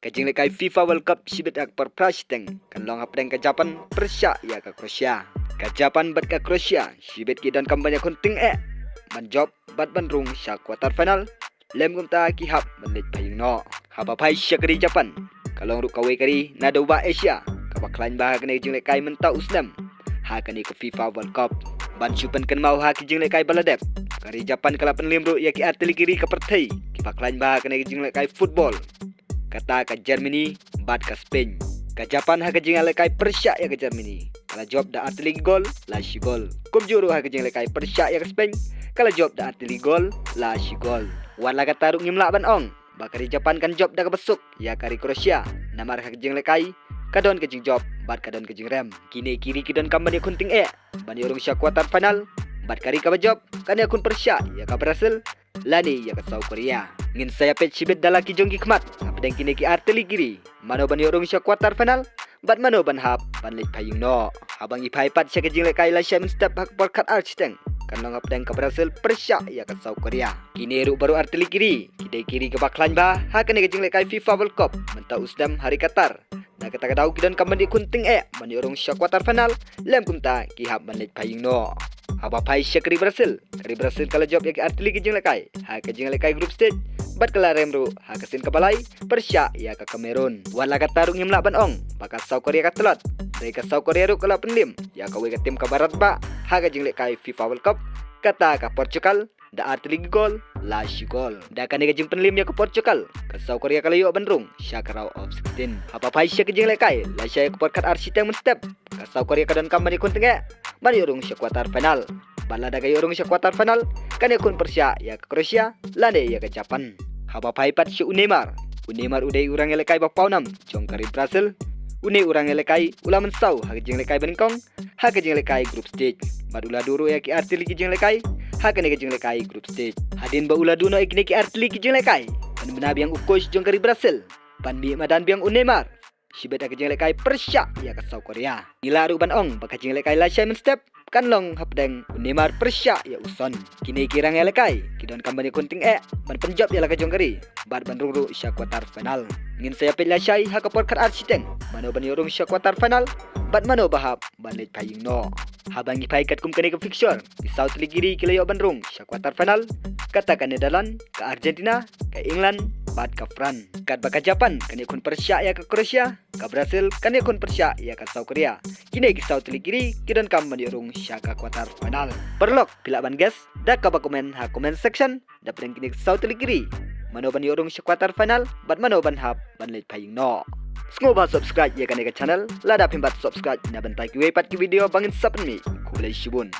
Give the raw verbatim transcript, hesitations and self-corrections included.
Ka jinglehkai FIFA World Cup shibit ha ka por phra shiteng kan long hapdeng ka Japan pyrshah ïa ka Croatia. Ka Japan bad ka Croatia shibit ki donkam ban ïakhun tyngeh ban jop bad ban rung sha quarter final, lem kumta ki hap ban leit phaïing noh. Haba phai sha ka ri Japan, ka long ruh kawei ka ri na dewbah Asia kaba khlaiñ bha ha kane ka jinglehkai mynta u snem ha kane ka FIFA World Cup. Ban shu pynkynmaw ha ki jinglehkai ba la dep, ka ri Japan ka la pynliem ruh ïa ki artylli ki ri ka pyrthei kiba khlaiñ bha ha kane ka jinglehkai football, kata ka Germany bad ka Spain. Ka Japan ha ka jinglehkai pyrshah ïa ka Germany ka la jop da artylli ki gol la shi gol. Kumjuh ruh ha ka jinglehkai pyrshah ïa ka Spain ka la jop da artylli ki gol la shi gol. Wat la katta ruh ngim lah ban ong ba ka ri Japan kan jop da kaba suk ïa ka ri Croatia, namar ha ka jinglehkai ka don ka jingjop bad ka don ka jingrem. Kine ki ri ki donkam ban ïakhun tyngeh ban ïoh rung sha quarter final, bad ka ri kaba jop kan ïakhun pyrshah ïa ka Brazil lane ïa ka South Korea. Ngin sa ïapeit shibit da la ki jong ki khmat hapdeng kine ki artylli ki ri, mano ban ïoh rung sha quarter final bad mano ban hap ban leit phaïing noh. Haba ngi phai pat sha ka jinglehkai lashai mynstep ha ka por khatar shiteng, kan long hapdeng ka Brazil pyrshah ïa ka South Korea. Kine ruh baroh artylli ki ri ki dei ki ri kiba khlaiñ bha ha kane ka jinglehkai FIFA World Cup mynta u snem ha ri Qatar. Na kata ka daw ki donkam ban ïakhun tyngeh ban ïoh rung sha quarter final, lem kumta ki hap ban leit phaïing noh. Haba phai sha ka ri Brazil, ka ri Brazil ka la jop ïa ki artylli ki jinglehkai ha ka jinglehkai group stage, bad ka la rem ruh ha ka sien kaba lai pyrshah ïa ka Cameroon. Wat la katta ruh ngim lah ban ong ba ka South Korea ka tlot, hynrei ka South Korea ruh ka la pynliem ïa kawei ka tim kaba radbah ha ka jinglehkai FIFA World Cup, kata ka Portugal, da artylli ki gol la shi gol. Da kane ka jingpynliem ïa ka Portugal, ka South Korea ka la ïoh ban rung sha ka round of sixteen. Haba phai sha ka jinglehkai lashai ka por khatar shiteng mynstep, ka South Korea ka donkam ban ïakhun tyngeh ban ïoh rung sha quarter final. Bad lada ka ïoh rung sha quarter final, kan ïakhun pyrshah ïa ka Croatia lane ïa ka Japan. Haba phai pat sha u Neymar, u Neymar u dei u rangïalehkai ba pawnam jong ka ri Brazil. Une u rangïalehkai u la mynsaw ha ka jinglehkai banyngkong ha ka jinglehkai group stage, bad u la duh ruh ïa ki artylli ki jinglehkai ha kane ka jinglehkai group stage. Hadien ba u la duh noh ïa kine ki artylli ki jinglehkai, kan bna biang u coach jong ka ri Brazil ban mih madan biang u Neymar shibit ha ka jinglehkai pyrshah ïa ka South Korea. Ngi lah ruh ban ong ba ka jinglehkai lashai mynstep kan long hapdeng u Neymar pyrshah ïa u Son. Kine ki rangïalehkai ki donkam ban ïakhun tyngeh ban pynjop ïa la ka jong ka ri bad ban rung ruh sha quarter final. Ngin sa ïapeit lashai ha ka por khatar shiteng mano ban ïoh rung sha quarter final bad mano ba hap ban leit phaïing noh. Haba ngi phai katkum kane ka fixture, ki saw tylli ki ri ki la ïoh ban rung sha quarter final, kata ka Netherlands, ka Argentina, ka England bad ka France. Katba ka Japan kan ïakhun pyrshah ïa ka Croatia, ka Brazil kan ïakhun pyrshah ïa ka South Korea. Kine ki saw tylli ki ri ki donkam ban ïoh rung sha ka quarter final. Paralok, phi lah ban guess da kaba comment ha comment section, da pdeng kine ki saw tylli ki ri, mano ban ïoh rung sha quarter final bad mano ban hap ban leit phaïing noh. Sngewbha subscribe ïa kane ka channel lada phim pat subscribe, na bynta kiwei pat ki video ba ngin sa pynmih. Khublei shibun.